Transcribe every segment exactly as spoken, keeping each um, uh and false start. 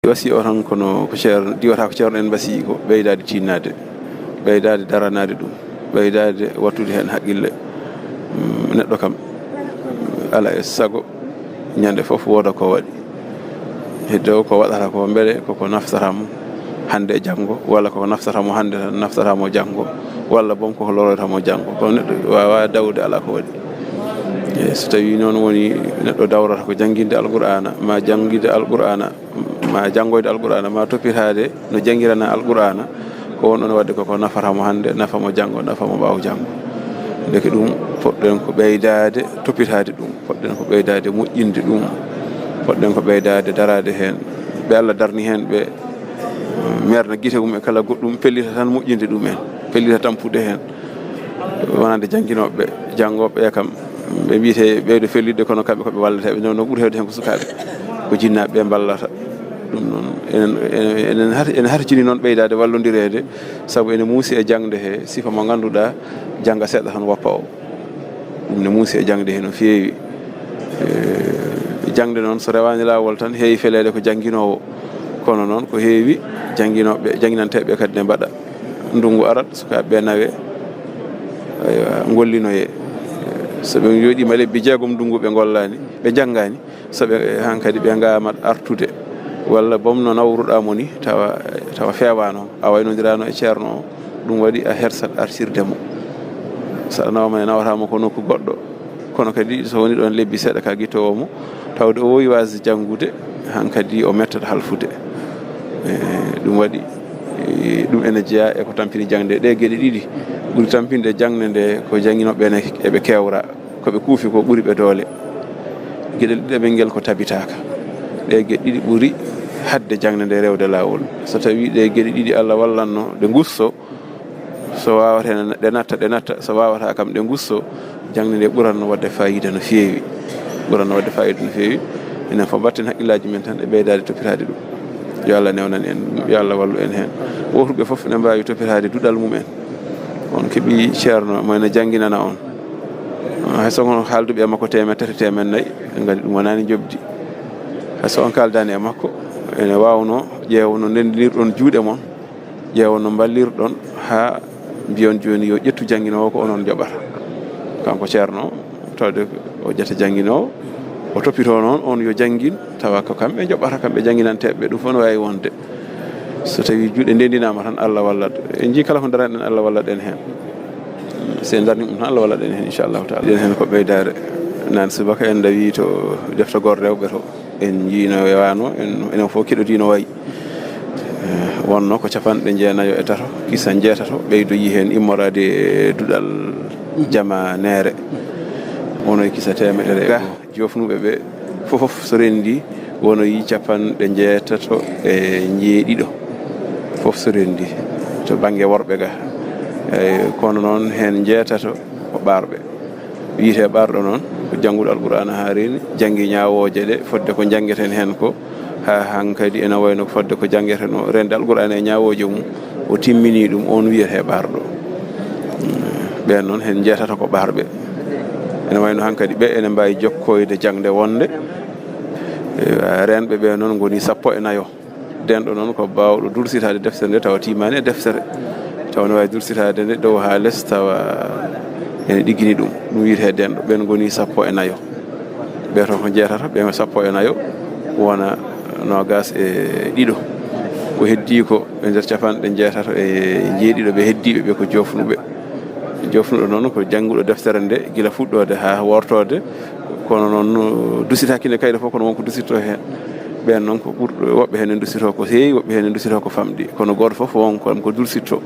Wasi o tan kono ko ceer-, diwata ko ceerno en mbasi ko ɓeydaade tinnaade, ɓeydaade daranaade ɗum, ɓeydaade wattude heen haqqille. Mm, neɗɗo kam, ala e sago, ñande fof wooda ko waɗi. Heddo ko waɗata ko mbele koko naftata mo hannde e janngo, walla koko naftata mo hannde tan naftata mo janngo, walla boom koko loroyta mo janngo. Kono neɗɗo waawa dawde ala ko waɗi. E so tawii noon woni neɗɗo dawrata ko jannginde Alqur'aana, ma jannginde Alqur'aana, ma janngoyde Alqur'aana, ma toppitaade no janngirana Alqur'aana, ko won ɗon waɗde koko nafata mo hannde, nafa mo janngo, nafa mo ɓaawo janngo. Ndeke ɗum poɗɗen ko ɓeydaade toppitaade ɗum, poɗɗen ko ɓeydaade moƴƴinde ɗum, poɗɗen ko ɓeydaade daraade heen. Ɓe Allah darni heen ɓe, meerna gite mum e kala goɗɗum, pellita tan moƴƴinde ɗum en, pellita tampude heen. Wonande jannginooɓe, janngooɓe ɓe kam, ɓe mbiyete ɓeydo fellitde, kono kamɓe ko ɓe walleteeɓe. No, no ɓuri heewde heen ko sukaaɓe, ko jinnaaɓe ɓe mballata. Ɗum noon, enen, enen, enen har-, ene harjini noon ɓeydaade wallondireede, sabu ene muusi e jaŋde he sifa mo ngannduɗaa, jannga seeɗa tan woppa o. Ɗum ne muusi e jaŋde he no feewi. E, jaŋde noon, so rewaani laawol tan, heewi feleede ko jannginoowo. Kono noon, ko heewi jannginooɓe, jannginanteeɓe kadi ne mbaɗa. Ndunngu arat, sukaaɓe ɓe nawe, aywa, ngollinoye. So ɓe njooɗiima lebbi jeegom ndunngu ɓe ngollaani, ɓe njanngaani, so ɓe, hankadi ɓe ngaamat artude, walla boom no nawruɗaa mo ni, tawa, tawa feewaano, a waynondiraano e ceerno o, ɗum waɗi a hersat artirde mo. So a nawama e nawata mo ko nokku goɗɗo, kono kadi so woni ɗoon lebbi seeɗa ka gittoowo mo, tawde o wowi waasde janngude, hankadi o mettat halfude. E, ɗum waɗi, e, ɗum ene jeyaa e ko tampini jaŋde. Ɗee geɗe ɗiɗi ɓuri tampinde jaŋde nde ko jannginooɓe ene, eɓe keewra, ko ɓe kuufi ko ɓuri ɓe doole. Geɗe ɗiɗaɓel ngel ko tabitaaka. Ɗee geɗe ɗiɗi ɓuri haɗde jaŋde nde rewde laawol. So tawii ɗee geɗe ɗiɗi Allah wallanno ɗe ngusto, so waawata ɗe natta, ɗe natta, so waawataa kam ɗe ngusto, jaŋde nde ɓuratno waɗde faayiida no feewi. Ɓuratno waɗde faayiida no feewi. Enen fof mbatten haqqillaaji men tan e ɓeydaade toppitaade ɗum. Yo Allah newnan en, yo Allah wallu en heen. Wootuɓe fof ene mbaawi toppitaade duɗal mum en. On keɓii ceerno mo ene jannginana on. Hay so on haalduɓe e makko teemedde tati, teemedde nayi, en nganndi ɗum wonaani njoɓdi. Hay so on kaaldaani e makko, ene waawnoo ƴeewa no ndendinirɗon juuɗe mon, ƴeewa no mballirɗon haa mbiyon jooni yo ƴettu jannginoowo ko onon njoɓata. Kanko ceerno, tawde o ƴetta jannginoowo, o toppitoo noon on yo janngin, tawa ko kamɓe njoɓata, kamɓe jannginanteeɓe ɓe, ɗum fof no waawi wonde. So tawii juuɗe ndendinaama tan, Allah wallat. En njii kala ko ndaranɗen, Allah wallat en heen. So en ndarnii ɗum tan, Allah wallat en heen, inchallahu taala. Eɗen heen ko ɓeydaare. Naan subaka en ndawii to defte gor rewɓe to. En njii no waano, en, enen fof keɗotii no wayi. Eh, wonno ko capanɗe jeenayo e tato, kisa njeetato, ɓeydoyi heen immoraade e duɗal jamaneere. Wono e kisa teemedere. Ga joofnuɓe ɓe fof so renndi wonoyi capanɗe njeetato e njeeɗiɗo. Fof so renndi to bannge worɓe ga. Eyi, kono noon heen njeetato ko ɓaarɓe. Wiyetee ɓaarɗo noon ko jannguɗo Alqur'aana haa reeni, janngi ñaawooje ɗe fodde ko njanngeten heen ko, haa hankadi ene wayno ko fodde ko janngeten o, reende Alqur'aana e ñaawooje mum, o timmini ɗum, on wiyetee ɓaarɗo. Ɓeen noon heen njeetato ko ɓaarɓe. Ene wayno hankadi ɓe ene mbaawi jokkoyde jaŋde wonde. Eh, reenɓe ɓe noon ngoni sappo e nayo. Denɗo noon ko baawɗo dursitaade deftere nde tawa tiimaani e deftere. Tawa ne waawi dursitaade nde dow haa les tawa ene ɗiggini ɗum. Ɗum wiyetee denɗo. Ɓeen ngoni sappo e nayo. Ɓe toon ko njeetato, ɓe sappo e nayo, wona noogaas e ɗiɗo. Ko heddii ko e nder capanɗe njeetato e njeeɗiɗo ɓe heddiiɓe ɓe ko joofnuɓe. Joofnuɗo noon ko jannguɗo deftere nde gila fuɗɗoode haa wortoode, kono noon dusitaaki nde kayre fof, kono won ko dusitto heen. Ɓeen noon ko ɓurɗo, woɓɓe heen ne dusitoo ko heewi, woɓɓe heen ne dusitoo ko famɗi. Kono gooto fof won ko, ko dursitto.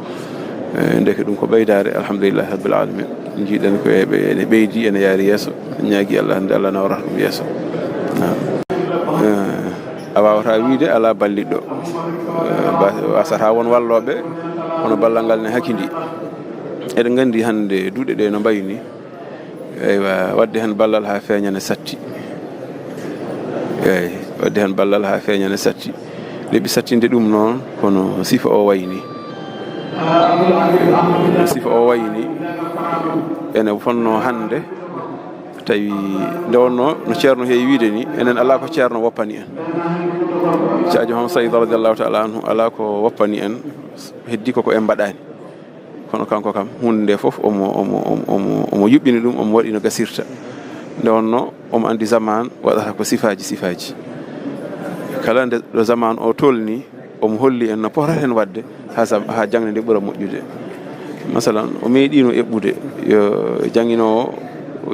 Eh, ndeke ɗum ko ɓeydaare, alhamdulillahi rabbil alamin. Njiiɗen ko e ɓe-, ene ɓeydi, ene yaari yeeso. Ñaagi Allah, nde Allah nawrata ɗum yeeso. Naam. Eh, a waawataa wiyde alaa balliɗɗo. Eh, ba-, wasata won wallooɓe, kono ballal ngal ne hakindii. Eɗen nganndi hannde duɗe ɗe no mbayi ni. Eywa, waɗde heen ballal haa feeña ne satti. Eey, waɗde heen ballal haa feeña ne satti. Leɓi sattinde ɗum noon, kono sifa o wayi ni. Sifa o wayi ni, ene fonnoo hannde, tawi nde wonnoo no ceerno heewi wiyde ni, enen alaa ko ceerno woppani en. Caajo Hon Sayid radiyallahu taala anhu, alaa ko woppani en, heddi ko ko en mbaɗaani. Kono kanko kam, huunde nde fof omo, omo, omo, omo, omo yuɓɓini ɗum, omo waɗi no gasirta. Nde wonno omo anndi zaman waɗata ko sifaaji, sifaaji. Kala nde ɗo zaman o tolni, omo holli en no potaten waɗde haa zam-, haa jaŋde nde ɓura moƴƴude. Masalan, o meeɗiino eɓɓude yo jannginoowo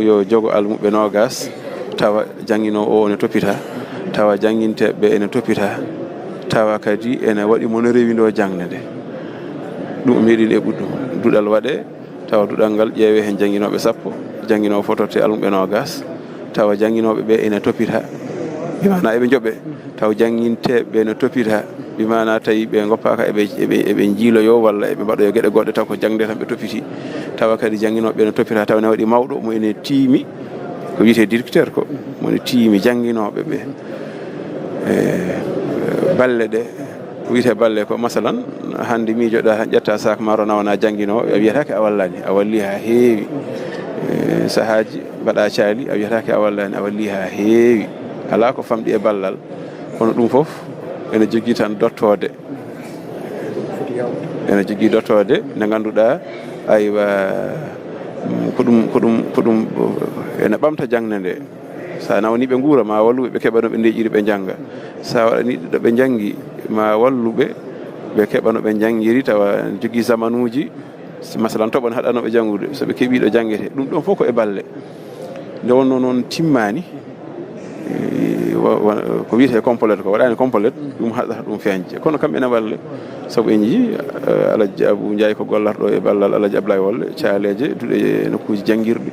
yo jogo almuɓɓe noogas, tawa jannginoowo o ene toppita, tawa jannginteeɓe ɓe ene toppita, tawa kadi ene waɗi mo no rewindoo jaŋde nde. Ɗum o meeɗiino eɓɓude ɗum. Duɗal waɗee, tawa duɗal ngal ƴeewee heen jannginooɓe sappo, jannginoowo fototo e almuɓɓe noogas, tawa jannginooɓe ɓe ene toppita, bi maanaa eɓe njoɓee, tawa jannginteeɓe ɓe no toppita, bi maanaa tawi ɓe ngoppaaka eɓe, eɓe, eɓe njiiloyoo walla eɓe mbaɗoyoo geɗe goɗɗe, taw ko jaŋde tan ɓe toppiti, tawa kadi jannginooɓe ɓe no toppita, taw ne waɗi mawɗo mo ene tiimi, ko wiyetee directeur ko, mo ene tiimi jannginooɓe ɓe. E, balle ɗe, ko wiyetee balle ko, masalan, hannde miijoɗaa tan ƴetta sac ma, nawa na jannginoowo, a wiyataake a wallaani, a walli haa heewi. E, sahaaji mbaɗa caali, a wiyataake a wallaani, a walli haa heewi. Alaa ko famɗi e ballal, kono ɗum fof ene jogii tan dottoode. Ene jogii dottoode nde ngannduɗaa, aywa, mm, ko ɗum, ko ɗum, ko ɗum, ene ɓamta jaŋde nde. So a nawanii ɓe nguura, ma wallu ɓe, ɓe keɓa no ɓe ndeƴƴiri, ɓe njannga. So a waɗanii ɗo ɓe njanngi, ma wallu ɓe, ɓe keɓa no ɓe njanngiri, tawa jogii zamanuuji. Si masalan toɓo ne haɗanoo ɓe janngude, so ɓe keɓii ɗo janngetee, ɗum ɗon fof ko e balle. Nde wonnoo noon timmaani, e, wa-, wa-, ko wiyetee complet ko, waɗaani complet, ɗum haɗata ɗum feeñde. Kono kam ene walla, sabu en njii, eh, Alhaji Abou Ndiaye ko gollata ɗo e ballal Alhaji Ablaye Wolle, caaleeje, duɗe e nokkuuji janngirɗi,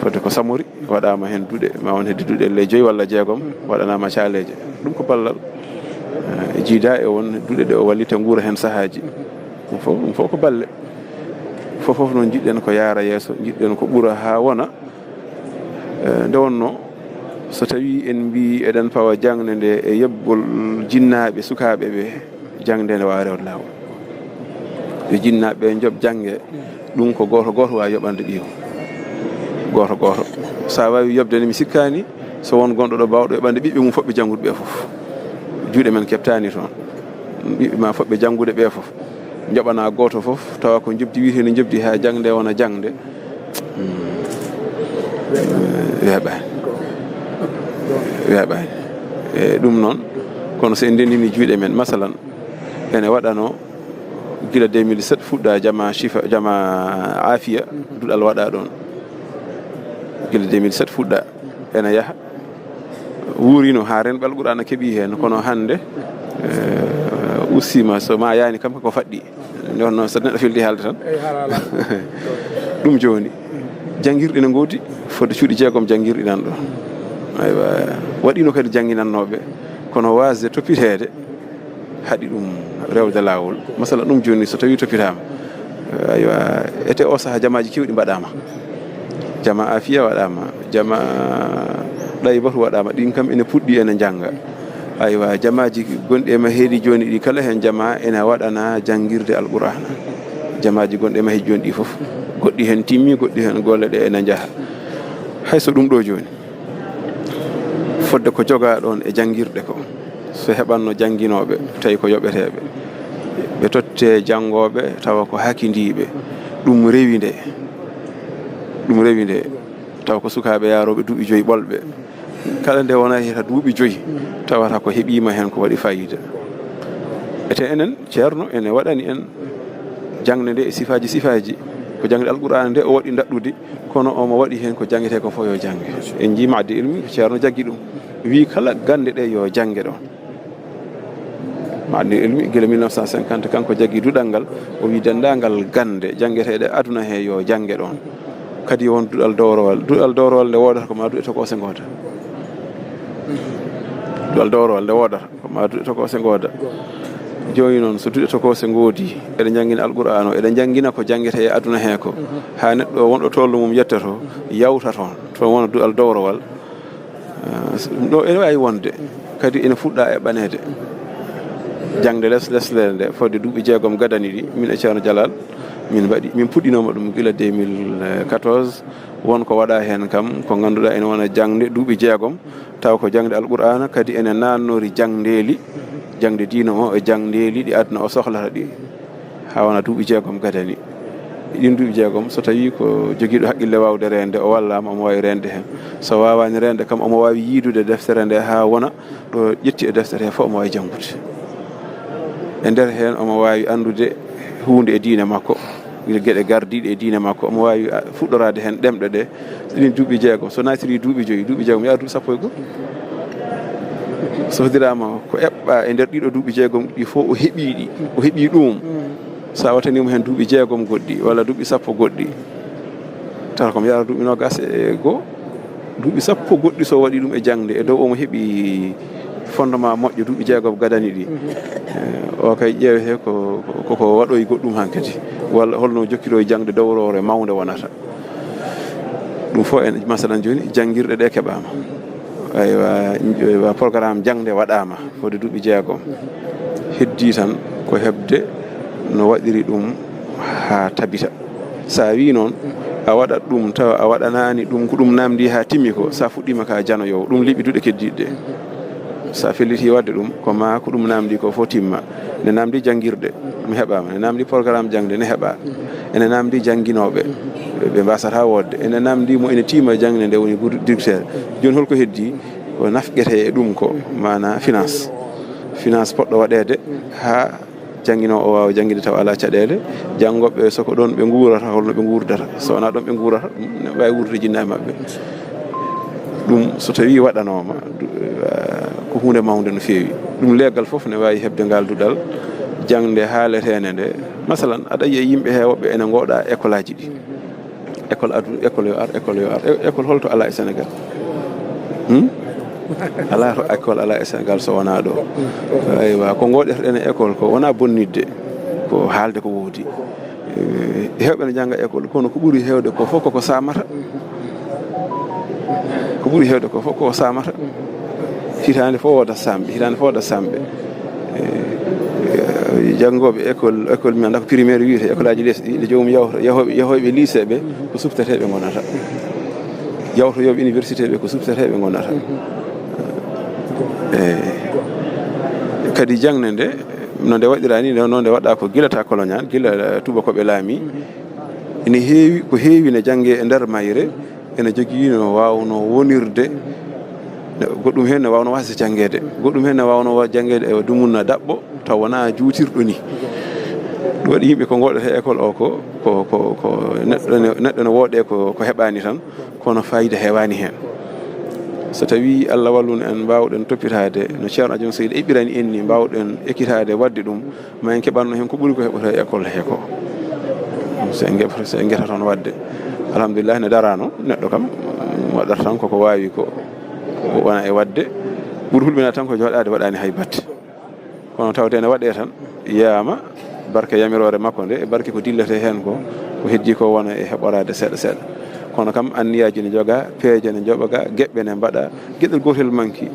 fodde ko Samori. Waɗaama heen duɗe, ma won hedde duɗe le joyi walla jeegom, waɗanaama caaleeje. Ɗum ko ballal. Eh, jiida e won duɗe ɗe o wallita nguura heen sahaaji. Ɗum fof, ɗum fof ko balle. Fof fof noon njiɗɗen ko yaara yeeso, njiɗɗen ko ɓura haa wona. Eh, nde wonnoo, so tawii en mbii eɗen pawa jaŋde nde e yoɓgol jinnaaɓe sukaaɓe ɓe, jaŋde nde waawa rewde laawol. Yo jinnaaɓe ɓe njoɓ jaŋde, ɗum ko gooto gooto waawi yoɓande ɓiyum. Gooto gooto. So a waawii yoɓde ne, mi sikkaani so won gonɗo ɗo baawɗo yoɓande ɓiɓɓe mum fof ɓe janngude ɓe fof. Juuɗe men keɓtaani toon. Ɓiɓɓe ma fof ɓe janngude ɓe fof. Njoɓanaa gooto fof, tawa ko njoɓdi wiyetee no njoɓdi haa jaŋde wona jaŋde. Hmm. Eh, weeɓaani. Weeɓaani. E ɗum noon, kono so en ndenndini juuɗe men, masalan, ene waɗanoo gila deux mille sept fuɗɗa jama Chifa, jama Afia, duɗal waɗa ɗoon. Gila deux mille sept fuɗɗa, ene yaha. Wuurino haa renɓe Alqur'aana keɓi heen, kono hannde, eh, ustiima, so ma yaani kam ko faɗɗi. Nde wonnoo so neɗɗo fildi haalde tan. Ɗum jooni, janngirɗe ne ngoodi, fodde cuuɗi jeegom janngirɗi nan ɗo. Aywa, waɗiino kadi jannginannooɓe, kono waasde toppiteede, haɗi ɗum rewde laawol. Masala ɗum jooni, so tawii toppitaama, aywa, ete o sahaa jamaaji keewɗi mbaɗaama. Jama Afiya waɗaama, jama Ɗaybatu waɗaama, ɗin kam ene puɗɗi ene njannga. Aywa, jamaaji gonɗi e Maheedi jooni ɗi kala heen jama ene waɗana janngirde Alqur'aana. Jamaaji gonɗi e Maheedi jooni ɗi fof, goɗɗi heen timmi, goɗɗi heen golle ɗe ene njaha. Hay so ɗum ɗo jooni, fodde ko jogaa ɗoon e janngirɗe ko, so heɓanno jannginooɓe, tawi ko yoɓeteeɓe, ɓe totte janngooɓe, tawa ko hakindiiɓe, ɗum rewi nde, ɗum rewi nde, tawa ko sukaaɓe yaarooɓe duuɓi joyi ɓolɓe. Kala nde wonata duuɓi joyi, tawata ko heɓiima heen ko waɗi faayiida. Ete enen, Ceerno ene waɗani en jaŋde nde e sifaaji sifaaji. Ko jaŋde Alqur'aana nde o waɗi ndaɗɗudi, kono omo waɗi heen ko jaŋetee ko fof yo jannge. En njii Mahdi Ilmi, ko Ceerno jaggi ɗum. Wii kala gannde ɗe yo jannge ɗoon. Mahdi Ilmi, gila mille neuf cent cinquante, kanko jaggi duɗal ngal, o wii denndaangal gannde janngeteeɗe aduna he yo jannge ɗoon. Kadi yo won duɗal dowrowal. Duɗal dowrowal nde woodata ko ma duɗe tokoose ngoota. Duɗal dowrowal nde woodata ko ma duɗe tokoose ngooda. Jooni noon, so duɗe tokoose ngoodi, eɗe njanngina Alqur'aana o, eɗe njanngina ko janngetee e aduna he ko, haa neɗɗo wonɗo tolno mum yetta to, yawta toon, toon wona duɗal dowrowal. Ah, ɗum ɗo ene waawi wonde, kadi ene fuɗɗa eɓɓaneede. Jaŋde les, lesle nde, fodde duuɓi jeegom gadani ɗi, min e Ceerno Jalal, min mbaɗi, min puɗɗinooma ɗum gila deux mille quatorze, won ko waɗa heen kam, ko ngannduɗaa ene wona jaŋde duuɓi jeegom, taw ko jaŋde Alqur'aana, kadi ene naatnori jaŋdeeli, Jaŋde diina o e jaŋdeeli ɗi aduna o sohlata ɗi, haa wona duuɓi jeegom gadani. Ɗiin duuɓi jeegom, so tawii ko jogiiɗo haqqille waawde reende, o wallaama, omo waawi reende heen. So waawaani reende kam, omo waawi yiydude deftere nde haa wona ɗo ƴetti e deftere he fof, omo waawi janngude. E nder heen, omo waawi anndude huunde e diine makko, geɗe gardiiɗe e diine makko, omo waawi, a, fuɗɗoraade heen ɗemɗe ɗe. So ɗiin duuɓi jeegom, so naatirii duuɓi joyi, duuɓi jeegom yaha duuɓi sappo e go'o. So hoddiraama ko eɓɓaa e nder ɗiɗo duuɓi jeegom ɗi fof, o heɓii ɗi, o heɓii ɗum. So a wattaniima heen duuɓi jeegom goɗɗi, walla duuɓi sappo goɗɗi, tawata ko mi yaara duuɓi noogaas e go'o, duuɓi sappo goɗɗi, so waɗi ɗum e jaŋde, e dow omo heɓi fondement moƴƴo duuɓi jeegom gadani ɗi. Eh, o kay ƴeewete ko, ko, ko waɗoyi goɗɗum hankadi, walla holno jokkiroyi jaŋde dowroore mawnde wonata. Ɗum fof en, masalan, jooni, janngirɗe ɗe keɓaama. Aywa, aywa, programme jaŋde waɗaama, fodde duuɓi jeegom. Heddii tan ko heɓde no waɗiri ɗum haa tabita. So a wii noon, a waɗat ɗum, tawa a waɗanaani ɗum, ko ɗum naamndii haa timmi ko, so a fuɗɗiima ka janoyoowo, ɗum leɓi duɗe keddiiɗe ɗe. So a fellitii waɗde ɗum, ko ma ko ɗum naamndii ko fof timma. Ne naamndii janngirɗe, mi heɓaama. Ne naamndii programme jaŋde, ne heɓaa. Ene naamndii jannginooɓe, ɓe mbaasataa woodde. Ene naamndii mo ene tiima jaŋde nde woni guru-, directeur. Jooni, hol ko heddii? Ko nafqetee e ɗum ko, maanaa finance. Finance poɗɗo waɗeede haa jannginoowo o waawa jannginde tawa alaa caɗeele. Janngooɓe, so ko ɗoon ɓe nguurata, holno ɓe nguurdata? So wonaa ɗoon ɓe nguurata, ne waawi wuurdude jinna e maɓɓe. Ɗum, so tawii waɗanooma, du-, eh, ko huunde mawnde no feewi. Ɗum, leegal fof ne waawi heɓde ngaal duɗal jaŋde haaleteende nde. Masalan, aɗa yiya yimɓe heewɓe ene ngooɗa école aji ɗi. École adu, école yo ar, école yo ar. E-, école holto alaa e Sénégal? Hmm? Alaa to école alaa e Sénégal so wonaa ɗo. Aywa, ko ngooɗeten e école ko wonaa bonnitde, ko haalde ko woodi. Eh, heewɓe ne njannga école, kono ko ɓuri heewde ko fof koko saamata. Ko ɓuri heewde ko fof koko saamata. Hitaande fof wooda saamɓe, hitaande fof wooda saamɓe. Eh, eh, janngooɓe école, école mi anndaa ko primaire wiyetee, école aji lesɗi, nde joomum yawta, yahooɓe, yahooɓe lycée ɓe, ko supteteeɓe ngonata. Yawtoyooɓe université ɓe, ko supteteeɓe ngonata. Eh, kadi jaŋde nde, no nde waɗiraa ni, no, no nde waɗaa ko gila ta colonial, gila, eh, tuubakooɓe laamii. Ene heewi, ko heewi ne janngee e nder mayre, ene jogii no waawnoo wonirde, goɗɗum heen ne waawnoo waasde janngeede, goɗɗum heen ne waawnoo wa-, janngeede e dumunna daɓɓo, taw wonaa juutirɗo ni. Ɗum waɗi yimɓe ko ngooɗata e école o ko, ko, ko, ko neɗɗo ne, neɗɗo ne wooɗee ko, ko heɓaani tan, kono faayiida heewaani heen. So tawii Allah walluno en, mbaawɗen toppitaade no Ceerno Aljuma Seydi eɓɓirani en ni, mbaawɗen ekkitaade waɗde ɗum, ma en keɓanno heen ko ɓuri ko heɓata e école he ko. So en ngeɓ-, so en ngeta toon waɗde. Alhamdulillah, ne daraano, neɗɗo kam, waɗata tan koko waawi ko, wona e waɗde. Ɓuri hulɓinaade tan ko jooɗaade waɗaani hay batte. Kono tawde ene waɗee tan, yiyaama, barke yamiroore makko nde, e barke ko dilletee heen ko, ko heddii ko wona e heɓoraade seeɗa seeɗa. Kono kam, anniyaaji ne njogaa, peeje ne njoɓogaa, geɓɓe ne mbaɗaa, geɗel gootel manki,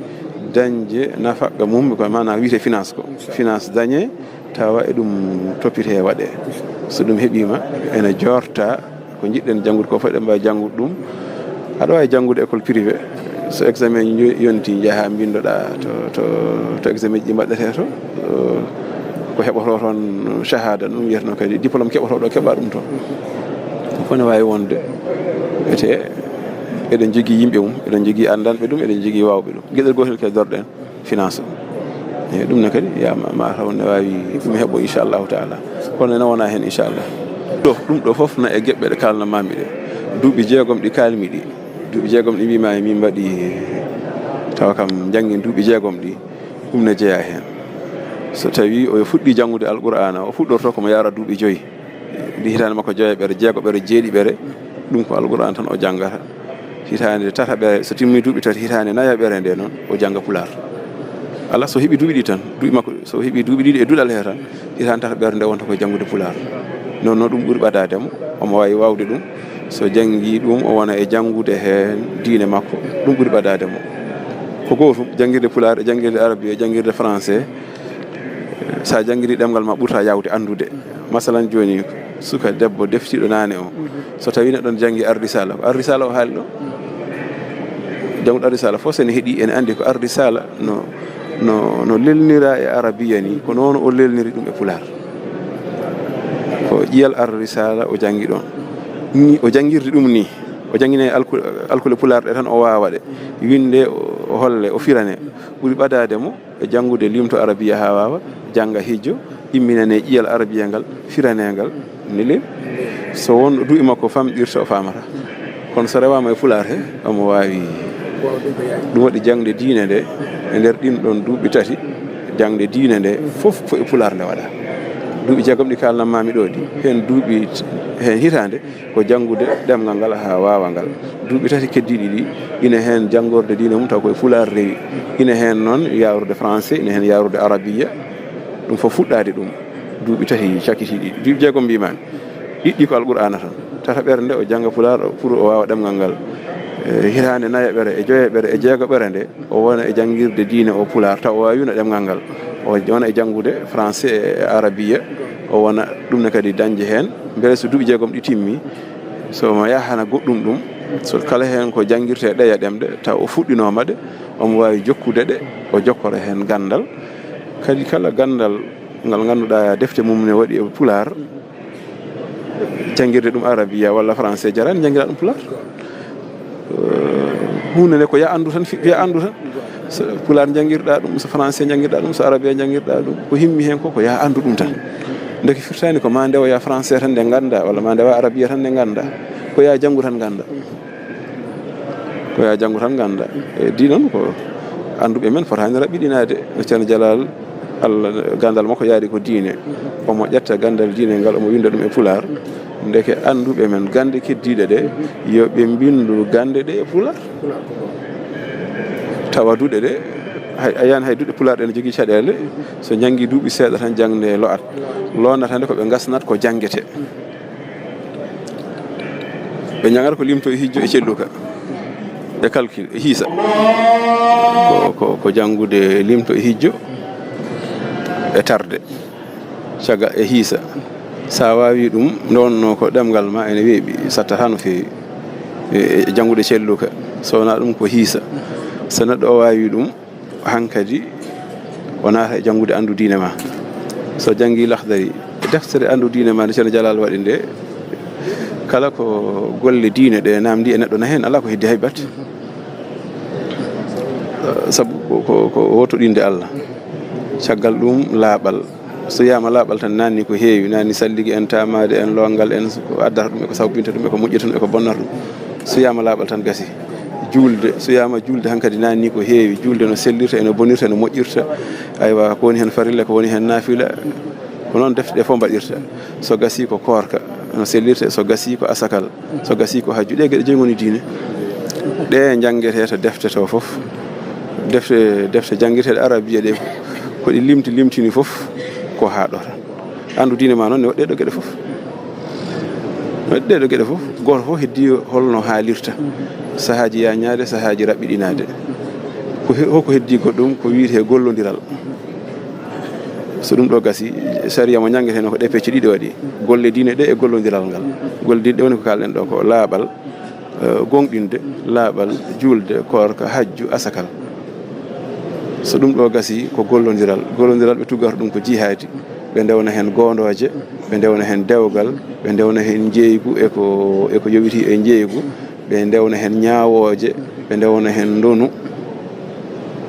dañde nafaqqa mum, ko maanaa wiyetee finance ko. Finance dañee, tawa e ɗum toppitee waɗee. So ɗum heɓiima, ene joorta ko njiɗɗen janngude ko fof, eɗen mbaawi janngude ɗum. Aɗa waawi janngude école privé, so examen jo-, yonti, njaha mbinndoɗaa to, to, to examen ji mbaɗetee to, ko heɓotoo toon shahada, ɗum wiyeteno kadi diplôme keɓotoo ɗo, keɓa ɗum toon. Ko ne waawi wonde, ete eɗen jogii yimɓe mum, eɗen jogii anndanɓe ɗum, eɗen jogii waawɓe ɗum. Geɗel gootel kadi doroɗen. Finance o. Eyi, ɗum ne kadi, ya ma, ma taw ne waawi ɗum heɓo, inchallahu taala. Kono ene wona heen, inchallah. Ɗo, ɗum ɗo fof na e geɓɓe ɗe kaalnamaami ɗe. Duuɓi jeegom ɗi kaalmi ɗi. Duuɓi jeegom ɗi mbiimaami, min mbaɗi, tawa kam njanngin duuɓi jeegom ɗi. Ɗum ne jeyaa heen. So tawii o fuɗɗii janngude Alqur'aana, o fuɗɗorto ko mo yaara duuɓi joyi. Ndi hitaande makko joyaɓere, jeegoɓere, jeeɗiɓere, ɗum ko Alqur'aan tan o janngata. Hitaande tataɓere, so timmii duuɓi tati, hitaande nayaɓere nde noon, o jannga Pulaar. Alaa so heɓi duuɓi ɗiɗi tan, duuɓi makko, so heɓi duuɓi ɗiɗi e duɗal he tan, hitaande tataɓere nde wonta ko janngude Pulaar. Noon noon ɗum ɓuri ɓadaade mo, omo waawi waawde ɗum. So janngii ɗum, o wona e janngude heen diine makko, ɗum ɓuri ɓadaade mo. Ko gootum, janngirde Pulaar e janngirde Arabi e janngirde Français, so a janngirii ɗemngal ma ɓurta yaawde anndude. Masalan jooni, suka debbo deftiiɗo naane o, so tawii neɗɗo ne janngi Ar-Risaala, ko Ar-Risaala o haali ɗo? Jannguɗo Ar-Risaala fof, so ene heɗii, ene anndi ko Ar-Risaala no No, no lelnira e arabiya ni, ko noon o lelniri ɗum e pulaar. Ko ƴiyal Ar-Risala o janngi ɗoon. Ni o janngirdi ɗum ni, o janngine alku-, alkule pulaar ɗe tan o waawa ɗe. Winnde o, o holle, o firane. Ɓuri ɓadaade mo e janngude limto arabiya haa waawa, jannga hijjo, imminane ƴiyal arabiya ngal, firane ngal. Neli, so won ɗo duuɓi makko famɗirta, o faamata. Kono so rewaama e pulaar he, omo waawi. Ɗum waɗi jaŋde diine nde, e nder ɗin ɗon duuɓi tati, jaŋde diine nde fof ko e pulaar nde waɗa. Duuɓi jeegom ɗi kaalnammaami ɗo ɗi, heen duuɓi, heen hitaande ko janngude ɗemngal ngal haa waawa ngal. Duuɓi tati keddiiɗi ɗi, ina heen janngorde diine mum taw ko e pulaar rewi. Ina heen noon yaarude français, ina heen yaarude arabiya. Ɗum fof fuɗɗaade ɗum. Duuɓi tati cakkitiiɗi, duuɓi jeegom mbiimaami. Ɗiɗɗi ko Alqur'aana tan. Tataɓere nde o jannga pulaar, o, pour o waawa ɗemngal ngal. E hitaande nayaɓere, e joyaɓere, e jeegoɓere nde, o wona e janngirde diine o pulaar, taw o waawiino ɗemngal ngal. O wona e janngude français e arabiya, o wona ɗum ne kadi dañde heen. Mbele so duuɓi jeegom ɗi timmi, so omo yahana goɗɗum ɗum, so kala heen ko janngirtee ɗeya ɗemɗe, taw o fuɗɗinooma ɗe, omo waawi jokkude ɗe, o jokkora heen ganndal. Kadi kala ganndal ngal ngannduɗaa defte mum ne waɗi e pulaar, janngirde ɗum arabiya walla français jaraani, njanngiraa ɗum pulaar. Eh, huunde nde ko yaa anndu tan, fi-, yaa anndu tan. So pulaar njanngirɗaa ɗum, so français njanngirɗaa ɗum, so arabiya njanngirɗaa ɗum, ko himmi heen ko, ko yaa anndu ɗum tan. Ndeke firtaani ko maa ndewoyaa français tan nde nganndaa, walla maa ndewaa arabiya tan nde nganndaa. Ko yaa janngu tan nganndaa. Ko yaa janngu tan nganndaa. E ɗi noon ko annduɓe men fotaani raɓɓiɗinaade. No Ceerno Jalal, Allah, ganndal makko yaari ko diine. Omo ƴetta ganndal diine ngal, omo winnda ɗum e pulaar. Ndeke annduɓe men gannde keddiiɗe ɗe, yo ɓe mbinndu gannde ɗe e pulaar. Tawa duɗe ɗe, hay, a yiyan hay duɗe pulaar ɗe ne jogii caɗeele, so njanngi duuɓi seeɗa tan jaŋde lo'at. Loonata nde ko ɓe ngasnat ko janngete. Ɓe njangata ko limto e hijjo e celluka, e calcul, e hiisa. Ko, ko, ko janngude limto e hijjo e tarde, caggal e hiisa. So a waawii ɗum, nde wonnoo ko ɗemngal ma ene weeɓi, sattata no feewi. E, e janngude celluka, so wonaa ɗum ko hiisa. So neɗɗo o waawii ɗum, hankadi o naata e janngude anndu diine ma. So janngi Lahdari, deftere anndu diine ma nde Ceerno Jalal waɗi nde, kala ko golle diine ɗe naamndi e neɗɗo na heen, alaa ko heddi hay batte. Sabu ko, ko, ko wotoɗinde Allah. Caggal ɗum, laaɓal. So wiyaama laaɓal tan, naanni ko heewi, naanni salligi en, taamaade en, loongal en, ko addata ɗum, e ko sawbinta ɗum, e ko moƴƴinta ɗum, e ko bonnata ɗum. So wiyaama laaɓal tan, gasi. Juulde, so wiyaama juulde hankadi, naanni ko heewi. Juulde no sellirta, e no bonirta, e no moƴƴirta. Aywa, ko woni heen farilla, ko woni heen naafila. Ko noon defte ɗe fof mbaɗirta. So gasi ko koorka, no sellirta, so gasi ko asakal. So gasi ko hajju, ɗe geɗe joyi ngoni diine. Ɗe njanngetee to defte to fof. Defte, defte janngeteeɗe arabiya ɗe, ko ɗi limti, limtini fof, ko haa ɗo tan. Anndu diine ma noon ne waɗi ɗee ɗo geɗe fof. Ne waɗi ɗee ɗo geɗe fof. Gooto fof heddii holno haalirta. Sahaaji yañaade, sahaaji raɓɓiɗinaade. Ko he-, hoko heddii goɗɗum, ko wiyetee gollondiral. So ɗum ɗo gasi, sariya mo njanngetee noon ko ɗe pecce ɗiɗi waɗi. Golle diine ɗe e gollondiral ngal. Golle diine ɗe woni ko kaalɗen ɗo ko laaɓal, eh, gooŋɗinde, laaɓal, juulde, koorka, hajju, asakal. So ɗum ɗo gasi ko gollondiral. Gollondiral ɓe tuggata ɗum ko jihaadi. Ɓe ndewna heen goondooje, ɓe ndewna heen dewgal, ɓe ndewna heen njeeygu e ko, e ko yowitii e njeeygu. Ɓe ndewna heen ñaawooje, ɓe ndewna heen ndonu,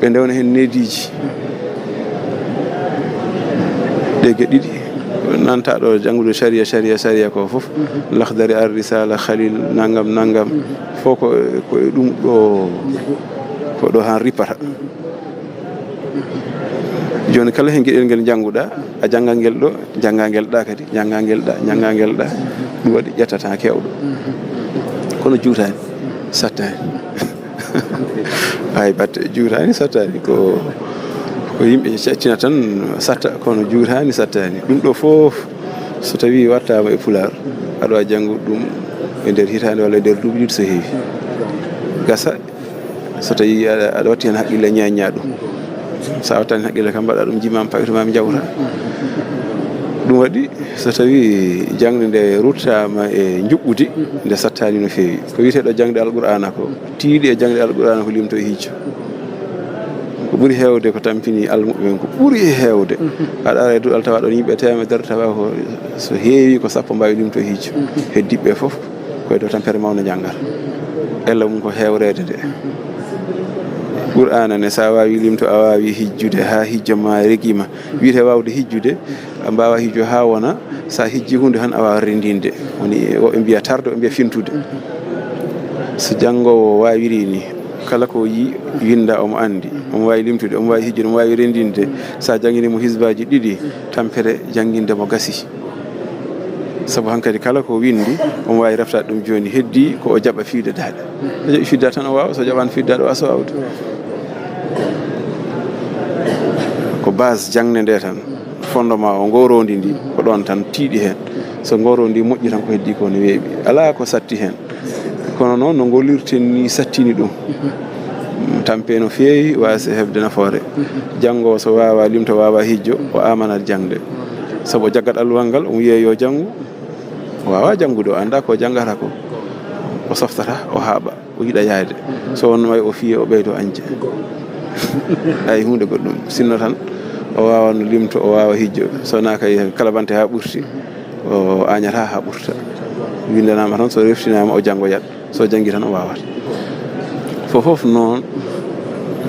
ɓe ndewna heen nediiji. Ɗe geɗe ɗiɗi, nanta ɗo janngude sariya, sariya, sariya ko fof, Lahdari, Ar-Risala, Khalil, nangam, nangam, fof ko, ko e ɗum ɗo, ko ɗo han rippata. Jooni kala heen geɗel ngel njannguɗaa, a jannga ngel ɗo, jannga ngel ɗa kadi, jannga ngel ɗa, jannga ngel ɗa. Ɗum waɗi ƴettata keewɗo. Kono juutaani, sattaani. Hay batte juutaani, sattaani. Ko, ko yimɓe caccina tan satta, kono juutaani, sattaani. Ɗum ɗo fof so tawii waɗtaama e pulaar, aɗa waawi janngude ɗum e nder hitaande walla e nder duuɓi ɗiɗi so heewi. Gasa, so tawii aɗa, aɗa watti heen haqqille, ñaaññaa ɗum. So a wattaani haqqille kam, mbaɗa ɗum jimaam, pawitu maam njawta. Ɗum waɗi, so tawii jaŋde nde ruttaama e njuɓɓudi, nde sattaani no feewi. Ko wiyeteeɗo jaŋde Alqur'aana ko, tiiɗi e jaŋde Alqur'aana ko limto e hijjo. Ko ɓuri heewde ko tampini almuɓɓe ɓen, ko ɓuri heewde. Aɗa ara e duɗal tawa ɗon yimɓe teemedere, tawa ko so heewi ko sappo mbaawi limto hijjo. Heddiɓe fof koye dow tampere mawnde njanngal. Ella mum ko heewreede nde. Qur'aana ne, so a waawi limto, a waawi hijjude haa hijjo ma regi ma. Wiyete waawde hijjude, a mbaawa hijjo haa wona, so a hijji huunde tan a waawa renndinde. Woni woɓɓe mbiya tarde, woɓɓe mbiya fintude. So janngoowo waawiri ni, kala ko yi winnda omo anndi, omo waawi limtude, omo waawi hijjude, omo waawi renndinde. So a janngini mo hisbaaji ɗiɗi, tampere jannginde mo gasi. Sabu hankadi kala ko winndi, omo waawi reftaade ɗum jooni, heddii ko o jaɓa fiide daaɗe. So jaɓi fiide daaɗe tan o waawa, so jaɓaani fiide daaɗe o waawa so waawde. Ko base jaŋde nde tan, fondement o, ngoroondi ndi, ko ɗoon tan tiiɗi heen. So ngoroondi moƴƴi tan ko heddii ko ne weeɓi. Alaa ko satti heen. Kono noon no ngollirten ni sattini ɗum. Tampe no feewi, waasi heɓde nafoore. Janngo so waawa limto, waawa hijjo, o amanat jaŋde. Sabu o jaggat alluwal ngal, omo wiya yo janngu. O waawa janngude, o anndaa ko janngata ko. O softata, o haaɓa, o yiɗa yaade. So wonno wayi o fiye, o ɓeydo añde. Ay huunde goɗɗum. Sinno tan, o waawa no limto, o waawa hijjo. So wonaa kay kala bante haa ɓurti, o añata haa ɓurta. Winndanaama tan, so reftinaama, o janngoyat. So janngi tan, o waawat. Fof fof noon,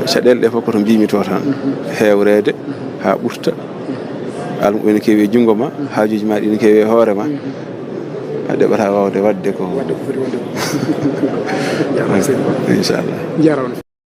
caɗeele ɗe fof ko to mbiimi to tan. Heewreede haa ɓurta. Almuɓɓe ene keewi e junngo ma, haajuuji ma ɗi ne keewi e hoore ma. A ɗeɓata waawde waɗde ko. Waɗde ko foti waɗde ko. Jaaraama seydi. Inchallah. Jaaraama.